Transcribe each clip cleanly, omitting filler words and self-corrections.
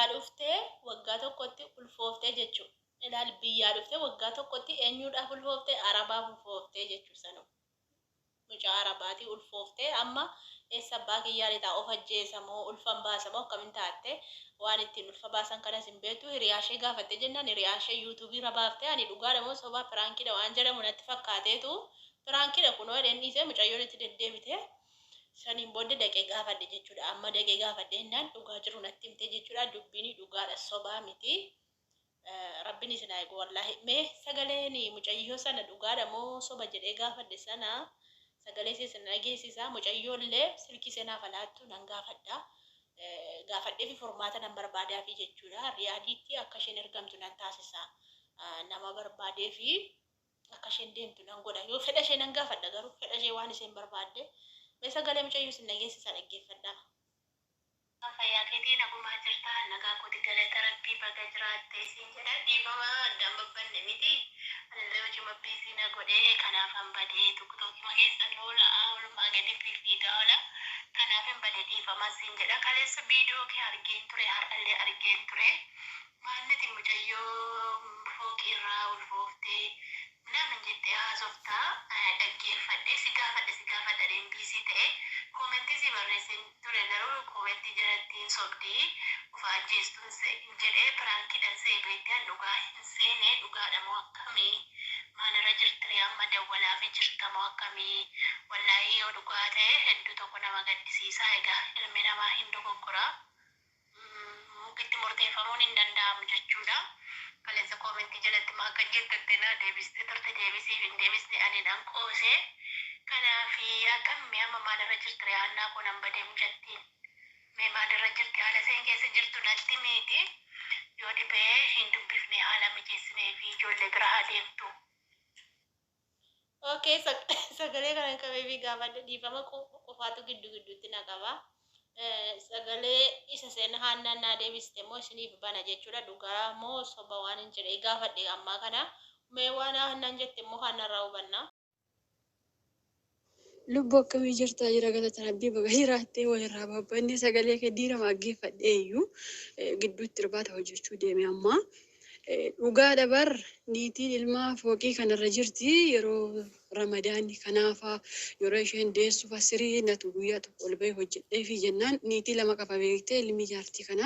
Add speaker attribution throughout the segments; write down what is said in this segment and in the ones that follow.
Speaker 1: Biyyaa dhuftee waggaa tokkotti ulfooftee jechuudha. Ilaali, biyyaa dhuftee waggaa tokkotti eenyuudhaaf ulfooftee? Arabaaf ulfooftee jechuudha sanuu. Mucaa Arabaatii ulfooftee amma eessa abbaa kiyyaa lixaa? Of ajjeesa moo ulfan baasa moo akkamin taatte? Waan ittiin ulfa baasan kanas hin beektu. Hiriyaa ishee gaafattee jennaan hiriyaa ishee yuutuubii irra baaftee, ani dhugaadha moo sobaa, piraankiidha waan jedhamu natti fakkaateetu, piraankiidha kunoo jedheen dhiisee. Mucayyoon itti deddeebite. Saniin booda daqee gaafadhe jechuudha. Amma daqee gaafadhe jennaan dhugaa jiru natti himte jechuudha. Dubbiin dhugaadha, sobaa miti. Rabbin isin haa eegu wallaahi. Mee sagaleen mucayyoo sana dhugaadha moo soba jedhee gaafadhe sana sagalee ishee isin dhageessisa. Mucayyoollee silkii ishee naaf laattu nan gaafadha. Gaafadhee fi furmaata nan barbaadaafi jechuudha. Riyaadiitti akka isheen ergamtu nan taasisa. Nama barbaadee fi akka isheen deemtu nan godha. Yoo fedha ishee nan gaafadha, garuu fedha ishee waan isheen barbaadde. Mee sagalee mucayyoo isin dhageessisa, dhaggeeffadha.
Speaker 2: Fayyaa keetii, nagumaa jirta? Nagaa kooti, galata Rabbii, baga jiraatte siin jedha. Dhiifama, addaan babbanne miti. Anillee hojii mabbiisii na godhee, kanaafan badee. Tiktookima keessan oola, oolmaa gadi fiigaa oola, kanaafin bade, dhiifama siin jedha. Kaleessa viidiyoo kee argeen ture, har'allee argeen ture. Maallati mucayyoo fooqii irraa ulfooftee minaamin jettee haasoftaa dhaggeeffadhe. Si gaafadhe, si gaafadha, busy ta'e. Koomentii si barreesseen ture, garuu koomentii jalatti hin sobdii, ufa ajjeestuun jedhee piraankiidhaan se'e beektee, an dhugaa hin seene. Dhugaadha moo akkamii? Maalirra jirtire amma? Dawwalaafi jirta moo akkamii? Wallaahii yoo dhugaa ta'e hedduu tokko nama gaddisiisaa. Egaa ilmi namaa hin dogoggoraa, itti murteeffamuun hin danda'amu jechuudha. Kaleessa koomentii jalatti maa kan jettette naa deebistee turte, deebisiif hin deebisne, ani nan qoose. Kanaaf akkamii amma maalirra jirti riyaannaa koo? Nan badee mucattiin. Mee maalirra jirti? Haala isheen keessa jirtu natti miti. Yoo dhibee hin dubbifne, haala mijeessinee fi ijoollee bira haa deemtu.
Speaker 1: Okay, sagalee kana qabee fi gaafadhe. Dhiifama, qofaatu giddu gidduutti na qaba. Sagalee isa seen haannaan naa deebiste immoo isiniif bana jechuudha. Dhugaa moo soba waan hin jedhee gaafadhe ammaa kana. Mee waan haannaan jette immoo haannarraa hubanna.
Speaker 3: Lubbuu, akkamii jirtaa? Jira, galata Rabbii, baga jiraattee. Walirraa babbanne. Sagalee kee diirama dhaggeeffadhee iyyuu gidduutti irbaata hojjechuu deeme amma. Dhugaadha bar, niitiin ilmaa fooqii kanarra jirti. Yeroo Ramadaanni kanaafa, yeroo isheen deessufa sirii natu guyyaa tokko ol bahee hojjedhee fi jennaan, niitii lama qaba beektee ilmi jaartii kana,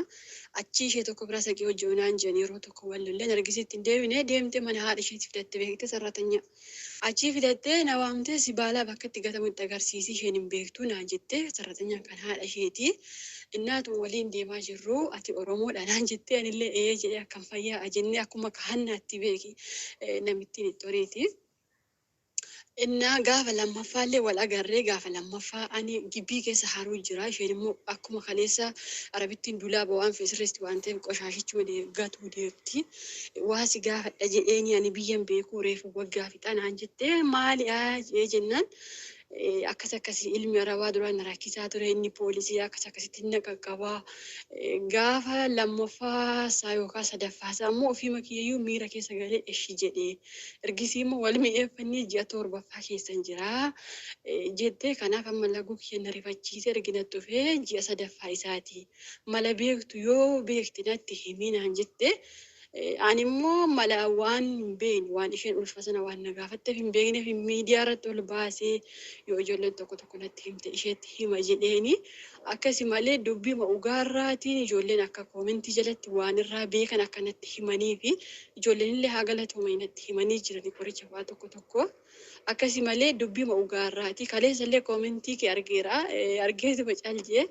Speaker 3: achii ishee tokko bira saqee hojii naan jedhan. Yeroo tokko wal lolleen argisiitti hin deebine, deemtee mana haadha isheetti fidatte beektee sarratanya. Achii fidattee na waamtee, si baalaa bakka itti gatamu itti agarsiisi, isheen hin beektu naan jettee. Sarratanyaan kan haadha isheeti. Innaatu waliin deemaa jirru, ati Oromoodha naan jettee, anillee ee jedhee, akkam fayyaa jennee, akkuma kahannaatti beeki namittiin itti horiiti. Innaa gaafa lammaffaallee wal agarree. Gaafa lammaffaa ani gibbii keessa haruu jira, isheen immoo akkuma kaleessa Arabittiin dulaaba waan feesirreesti waan ta'eef qoshaashichuma gatuu deemti. Waa si gaafadha jedheeni, ani biyyan beekuu, reefu waggaa fixa naan jettee. Maali jedhee jennaan, akkas akkasii ilmi Arabaa duraan na rakkisaa ture, inni poolisii akkas akkasitti na qaqqabaa. Gaafa lammaffaa isaa yookaan sadaffaa isaa immoo ofiima kiyyayyuu miira keessa galee eshi jedhee, ergisii immoo wal mi'eeffannee ji'a torbaffaa keessan jira jettee. Kanaaf amma laguu kiyya na rifachiisee, ergi natti dhufee ji'a sadaffaa isaati. Mala beektu yoo beekte natti himii naan jette. Ani immoo mala waan hin beekne, waan isheen ulfa sana waan na gaafatteef hin beekneef, miidiyaa irratti ol baasee yoo ijoolleen tokko tokko natti himte isheetti hima jedheeni. Akkasi malee dubbii ugaarraatiin ijoolleen akka koomentii jalatti waan irraa beekan akka natti himanii fi ijoolleen illee haa galatoomanii natti himanii jirani qoricha waa tokko tokko. Akkasi malee dubbii ugaarraati. Kaleessa illee koomentii kee argeera. Argeetuma caal jee.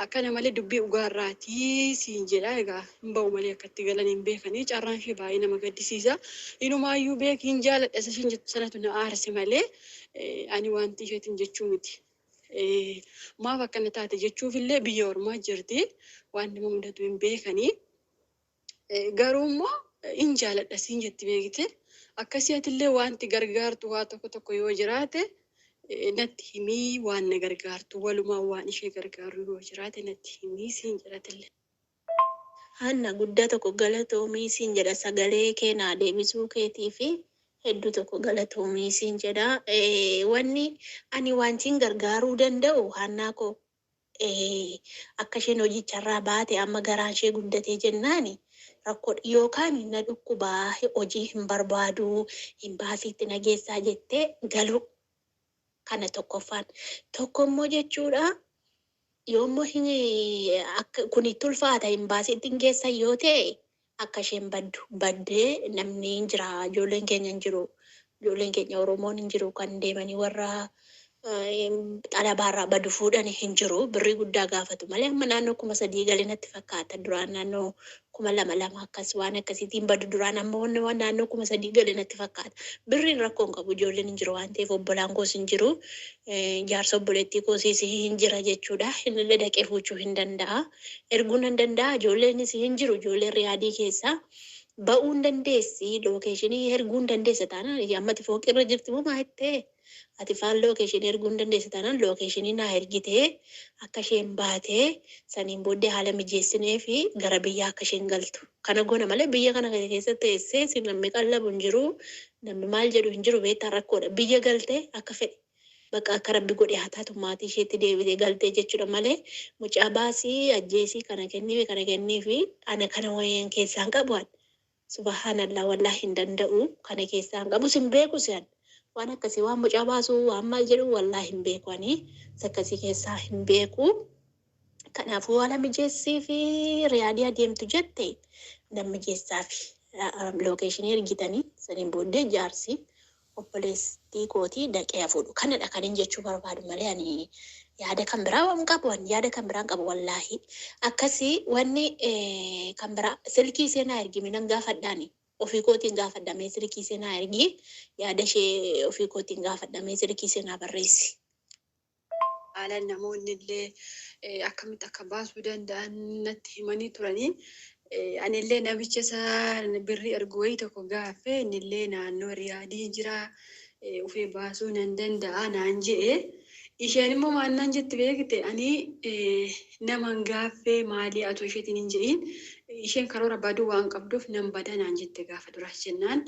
Speaker 3: Akkana malee dubbii ugaarraati siin jedha. Egaa hin ba'u malee akkatti galan hin beekanii. Carraan ishee baay'ee nama gaddisiisa. Inumaayyuu beeki hin jaaladha isa isheen jettu sanatu na aarse malee ani wanti isheetiin jechuu miti. Maaf akkana taate jechuufillee biyya ormaa jirti. Waan nama mudatu hin beekanii. Garuu immoo hin jaaladha siin jetti beekte. Akkasii atillee wanti gargaartu waa tokko tokko yoo jiraate natti himii, waan na gargaartu, walumaa waan ishee gargaaru yoo jiraate natti himii siin jedhatillee.
Speaker 4: Hanna, guddaa tokko galatoomii siin jedha, sagalee kee naa deebisuu keetii fi hedduu tokko galatoomii siin jedha. Wanni ani wantiin gargaaruu danda'u, Hannaa koo, Akka isheen hojicharraa baate amma garaan ishee guddatee jennaani rakkoodha. Yookaan na dhukkubaa, hojii hin barbaadu, imbaasiitti na geessaa jettee galuu. Kana tokkoffaan. Tokko immoo jechuudha, yoommoo hin akka kun itti ulfaata, imbaasiitti hin geessan yoo ta'e, akka isheen baddu baddee namni hin jira, ijoolleen keenya hin jiru, ijoolleen keenya Oromoon hin jiru, kan deemanii warra xalabaarraa badu fuudhan hin jiru. Birrii guddaa gaafatu malee, amma naannoo 3000 galee natti fakkaata. Duraan naannoo 2000 lama akkas waan akkasiitiin badu duraan, amma wanni waan naannoo 3000 galee natti fakkaata. Birriin rakkoo hin qabu, ijoolleen hin jiru waan ta'eef, obbolaan koos hin jiru, jaarsa obboleettii koosiis hin jira jechuudha. Innillee dhaqee fuuchuu hin danda'a, erguu nan danda'a. Ijoolleenis hin jiru, ijoolleen Riyaadii keessaa ba'uu hin dandeessi, location erguu hin dandeessa taanaan. Ammati fooqirra jirti moo maa jettee? Ati faan location erguu hin dandeessa taanaan, location naa ergitee, akka isheen baatee saniin booddee haala mijeessinee fi gara biyyaa akka isheen galtu. Kana goona malee biyya kana keessa teessee si namni qallabu hin jiru, namni maal jedhu hin jiru, beektaa, rakkoodha. Biyya galtee akka fedhe bakka akka Rabbi godhe haa taatu, maatii isheetti deebitee galtee jechuudha malee, mucaa baasii ajjeesii kana kenniifi kana kenniifi, ana kana wayeen keessaan qabu an. Subhaanallah, wallaahi hin danda'u, kana keessaan qabu sin beeku si'an. Waan akkasii, waan mucaa baasuu, waan maal jedhu, wallaahi hin beeku, ani akkasii keessaa hin beeku. Kanaafuu haala mijeessii fi Riyaadii adeemtu jette nan mijeessaa fi location ergitanii saniin booddee jaarsi obboleettii kootii dhaqee haa fuudhu. Kanadha kan hin jechuu barbaadu malee ani yaada kan biraa waan qabu, ani yaada kan biraan qabu wallaahi. Akkasii wanni kan biraa silkii ishee naa ergimi, nan gaafadhaani. Ofii kootiin gaafadhamee, silkii ishee naa ergi, yaada ishee ofii kootiin gaafadhamee, silkii ishee naa barreessi.
Speaker 3: Haala namoonni illee akkamitti akka baasuu danda'an natti himanii turanii. Anillee namicha isa birrii ergu wayii tokko gaaffee, innillee naannoo Riyaadii jira, ufee baasuu nan danda'a naan je'e. Isheen immoo maal naan jette beekte? Ani naman gaaffee maalii atoo isheetiin hin je'in, isheen karoora baduu waan qabduuf nan bada naan jette gaafa duras jennaan,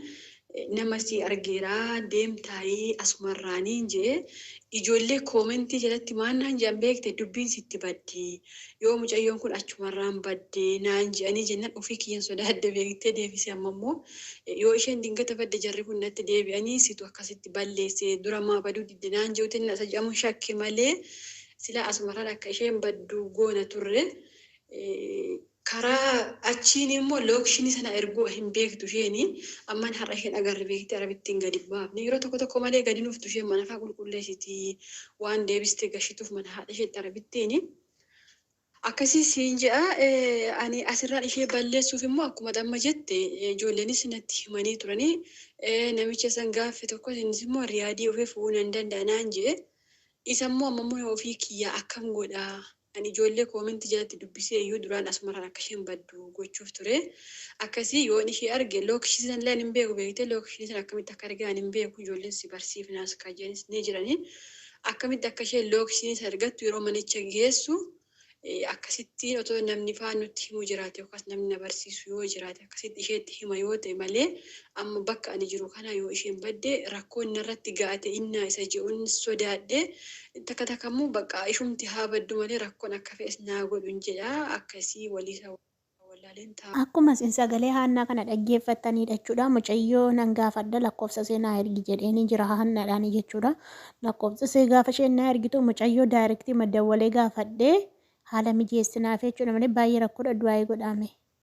Speaker 3: nama si argeeraa deemtaayii asumarraanii je'e. Ijoollee comment jalatti maal naan jedhan beekte? Dubbiin sitti baddi yoo mucayyoon kun achumarraan badde naan je'anii jennaan, ofii kiyyan sodaadde beektee. Deebisee amma immoo yoo isheen dingata badde, jarri kun natti deebi'anii situ akkasitti balleesse, dura maa baduu didde naan je'uutiin isa jedhamu shakke malee, silaa asumarraan akka isheen baddu goona turre. Karaa achiin immoo location sana erguu hin beektu isheeni. Amman har'a isheen agarre beekte, Arabittiin gadi baafne. Yeroo tokko tokko malee gadi nuftu isheen, mana faa qulqulleessiti, waan deebiste gashituuf mana haadha isheetti Arabittiini. Akkasii siin je'a. Ani asirraan ishee balleessuuf immoo akkuma damma jette ijoolleenis natti himanii turanii, namicha san gaaffe tokko, innis immoo Riyaadii ofee fu'uu nan danda'a naan je'e. Isa immoo amma immoo ofii kiyyaa akkam godhaa? Ani ijoollee comment jalatti dubbisee iyyuu duraan asumarraan akka isheen baddu gochuuf ture. Akkasii yoon ishee arge, location sana illee ani hin beeku beektee, location sana akkamitti akka arge ani hin beeku, ijoolleen si barsiifnaas ka jedhanis ni jiranii. Akkamitti akka isheen location sana argattu yeroo manicha geessu akkasittiin otoo namni faa nutti himu jiraate yookaas namni na barsiisu yoo jiraate, akkasitti isheetti hima yoo ta'e malee, amma bakka ani jiru kana yoo isheen badde rakkoon narratti ga'ate innaa isa je'uun sodaadhe. Takka takka immoo bakka ishumti haa baddu malee rakkoon akka fe'es naa godhu hin jedha, akkasii waliisa wallaaleen ta'a.
Speaker 1: Akkuma isin sagalee Haannaa kana dhaggeeffattanidha jechuudha. Mucayyoo nan gaafadha, lakkoofsa ishee naa ergi jedheeni jira Haannaadhaan jechuudha. Lakkoofsa ishee gaafa isheen naa ergitu, mucayyoo direct madawwalee gaafadhee haala mijeessinaaf jechuudha malee baay'ee rakkoodha, du'aayii godhaame.